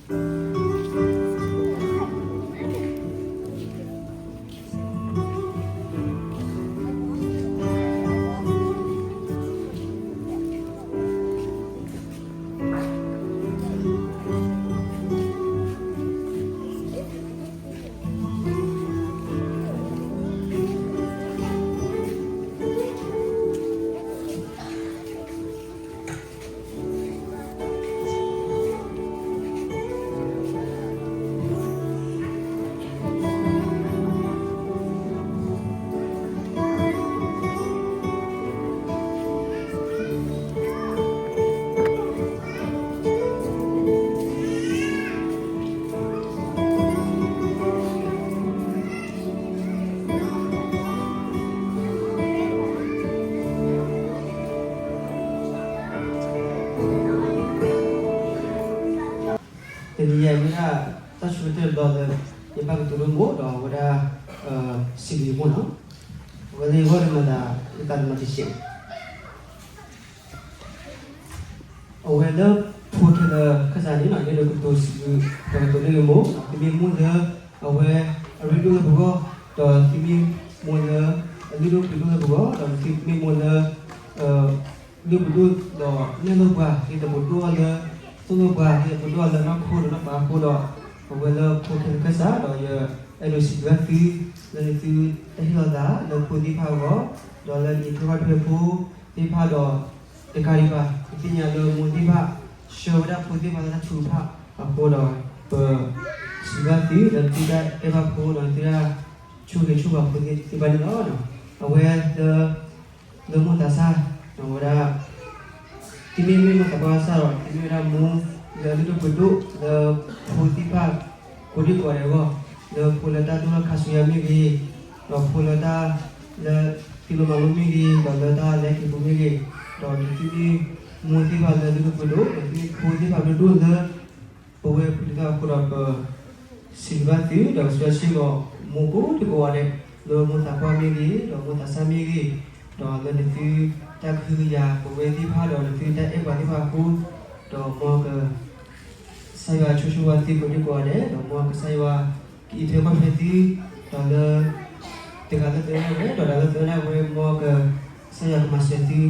တနံၤအံၤမ့ၢ်ဒၣ် တၢ်ဆၢကတီၢ်တဘျီလၢ ယဘၣ်ကတိၤဒိၣ်မးဒီးအဝဲဒၣ် စံးဘျုးအဃိနီၤ, အဝဲသ့ၣ်အဂီၢ်န့ၣ်မၤသး ယသးတမၤတစဲး အဝဲလၢဖိခဲလၢာ်ခၢၣ်စးန့ၣ်နီၤ ယအဲၣ်ဒိးကတိၤစံးဘျုး ဒီးကတိၤလၢယမိၢ် သုမ့ၢ်မိၢ်လၢ အဝဲအရ့ဒိၣ်လၢပဂီၢ် ဒီးသုမ့ၢ်မိၢ်လၢ အလုၢ်ဒိၣ်ပှ့ၤဒိၣ်လၢပဂီၢ် ဒီးသုမ့ၢ်မိၢ်လၢ လုၢ်ပှ့ၤဒိၣ်ဒီးနဲၣ်လိာ်ပှၤ ဟ့ၣ်ဒီးပဒိၣ်အီၤလၢ သိၣ်လိပှၤ ဟ့ၣ်ဒီးပဒိၣ်အီၤလၢနီၢ်ခိဒီးနီၢ်ပၤအဃိဒီး အဝဲလၢဖိခဲလၢာ်ခၢၣ်စး ဒီးယအဲၣ်ဒိးစံးဘျုးဘၣ်သု လၢသုတၢ်ဟ့ၣ်လီၤသးလၢဖိသ့ၣ်တဖၣ်အဂီၢ် ဒီးလၢယဖိခွါတဖၣ်ဖိသ့ၣ်တဖၣ်ဒီး တကးဒံးဘၣ် ယသ့ၣ်ညါလၢမိၢ်သ့ၣ်တဖၣ် ဆှၢဝဲဒၣ်ဖိသ့ၣ်တဖၣ်လၢတၢ်ထုကဖၣ်အဃိဒီး ပစံးဘျုးဘၣ်သုလၢသုတၢ်အဲၣ်ဘၣ်ဖိဒီးသုတၢ် ဆိၣ်ဂ့ၤဆိၣ်ဝါဖိသ့ၣ်တဖၣ်န့ၣ်လီၤ. အဝဲလၢ လၢမိၢ်သးစၢ် ဝဲဒၣ် သုမ့ၢ်မ့ၢ်မိၢ်သးပှၢ်စၢ်ဒီး သုမ့ၢ်ဝဲဒၣ်မိၢ်လၢအလုၢ်ဒိၣ်ပှ့ၤဒိၣ်လၢဖိသ့ၣ်တဖၣ် ကိးဒံကိးဂၤဒဲးအဂီၢ် လၢဖိလၢတၢ်ဒိၣ်ထီၣ်ခါဆူညါမ့ၢ်ဂ့ၤ ဒီးဖိလၢတၢ်လၢသံလိမၤလိမ့ၢ်ဂ့ၤ ဒီးလၢတၢ်လဲၤက့ၤပူၤမ့ၢ်ဂ့ၤ ဒီးနသုမ့ၢ်မိၢ်သ့ၣ်တဖၣ်လၢအလုၢ်ဒိၣ်ပှ့ၤဒိၣ် ဒီးသုမ့ၢ်ဖိသ့ၣ်တဖၣ်ဒိၣ်ဒိၣ်လၢ ပဝဲဖိသ့ၣ်တဖၣ်အဃိဒီးပ စံးဘျုးဘၣ်သု ဒီးကစၢ်စ့ၢ်ကီး မိၢ်ကိးဒံကိးဂၤဒဲး လၢမိၢ်သးပှၢ်မ့ၢ်ဂ့ၤ ဒီးမိၢ်သးစၢ်မ့ၢ်ဂ့ၤ ဒီးလၢနသုတၢ်ကဟုကယာ်ပဝဲသ့ၣ်တဖၣ်ဒီးနသုတၢ်အဲၣ်ပှၤသ့ၣ်တဖၣ်အဃိ ဒီးမ်က ကစၢ်ယွၤဆိၣ်ဂ့ၤဆိၣ်ဝါသုကိးဒံကိးဂၤဒဲး ဒီးမ်ကစၢ်ယွၤကအံးထွဲကွၢ်ထွဲသု ဒီးလၢ တဂၤလၢ်သၢဂၤဝဲ ဒီးတဂၤလၢ်သၢဂၤဝဲ မ်က ကစၢ်ယွၤကမၤစၢၤသု ဒီး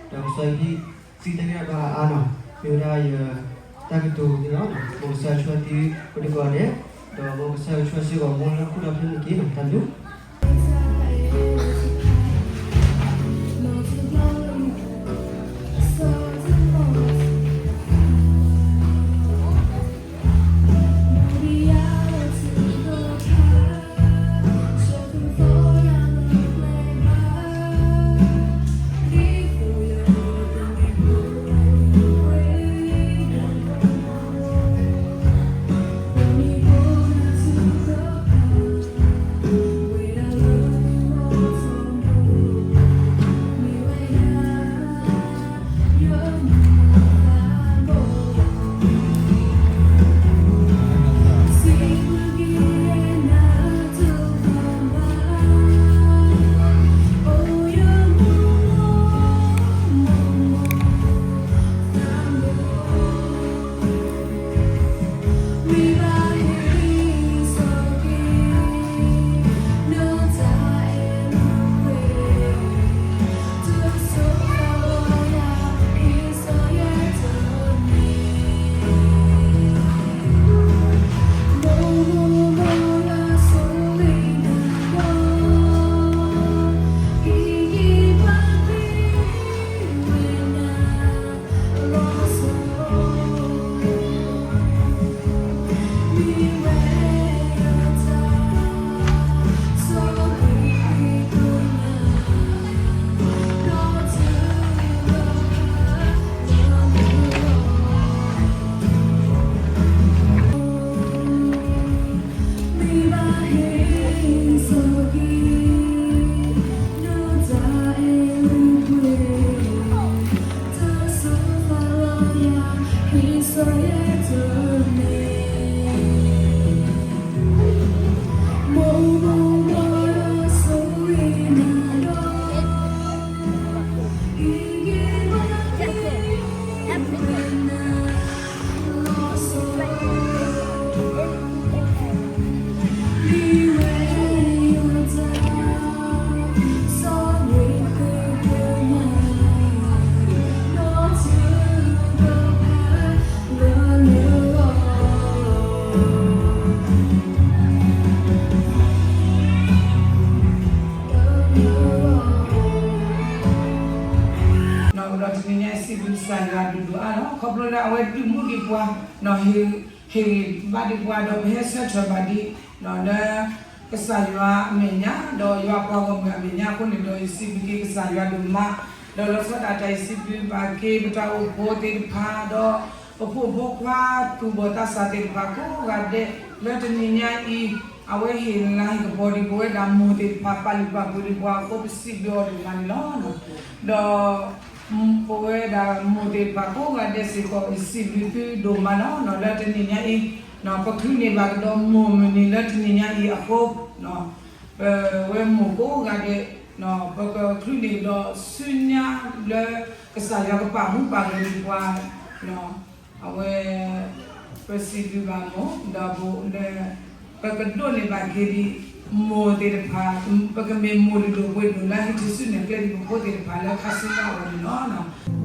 ကစၢ်ယွၤဟ့ၣ်သုတၢ်ဂံၢ်တၢ်ဘါအါအါနီၤ မ့ၢ်ဝဲဒၣ်ယတၢ်ကတိၤန့ၣ်လီၤ. မ်ကစၢ်ယွၤဆိၣ်ဂ့ၤသုကိးဒံကိးဂၤဒဲး ဒီးမ်ကစၢ်ယွၤဆိၣ်ဂ့ၤစ့ၢ်ကီး မ်လၢဟီၣ်ခိၣ်ဒီဖျၢၣ်န့ၣ်တက့ၢ်နီၤ တၢ်ဘျုး ဒီးတနံၤညါအံၤ စံးဘျုးကစၢ်ယွၤဒိၣ်ဒိၣ်အါလီၤ. ခီဖျိလၢအဝဲဒုးမူဒံးပှၤ, ဟ့ၣ်ဂံၢ်ဘါဒံးပှၤ ဒီးပဟဲဆၢထၢၣ်ဘၣ်ဒံး လၢကစၢ်ယွၤအမဲာ်ညါ ဒီးယွၤပှၤဂီၢ်မုၢ်အမဲာ်ညါအဃိန့ၣ်ဒီး ယစံးဘျုးက့ၤကစၢ်ယွၤဒိၣ်မး, ဒီးလီၤဆီဒၣ်တၢ် ယစံးဘျုးဘၣ်က့ၤပတၢ်အိၣ်ဖှိၣ်သ့ၣ်တဖၣ် ဒီးပဖိမုၣ်ဖိခွါသူၣ်ဘီၣ်သးစၢ်သ့ၣ်တဖၣ်ကိးဂၤဒဲး လၢတနံၤညါအံၤ အဝဲဟ့ၣ်လၤဟ့ၣ်ကပီၤဒံးပဝဲဒၣ်မိၢ်သ့ၣ်တဖၣ် ပာ်လုၢ်ပာ်ပှ့ၤဒံးပှၤအဃိ ပစံးဘျုးအီၤဒိၣ်မးန့ၣ်လီၤ. ဒီး ပဝဲဒၣ်မိၢ်သ့ၣ်တဖၣ်ကိးဂၤဒဲးစ့ၢ်ကီး ယစံးဘျုးသုဒိၣ်မးလီၤ. လၢတနံၤညါအံၤ ပချုးန့ၢ်ဘၣ်ကဒီးမိၢ်မုၢ်နံၤလၢတနံၤညါအံၤအဃိ ပဝဲမိၢ်ကိးဂၤဒဲး ပကချုးန့ၢ်ကဒီးဆူညါလၢ ကစၢ်ယွၤကပာ်မူပာ်ဂဲၤဒံးပှၤ အဝဲ ပစံးဘျုးဘၣ်မိၢ် ဒီးပ ပကဒိးန့ၢ်ဘၣ်က့ၤဒံး မိၢ်သ့ၣ်တဖၣ် ပကမ့ၢ်မိၢ်လုၢ်ဒိၣ်ပှ့ၤဒိၣ်လၢ ဟံးစုနဲၣ်ကျဲဒံး ပဖိသ့ၣ်တဖၣ်လၢခါဆူညါအဂီၢ်န့ၣ်လီၤ.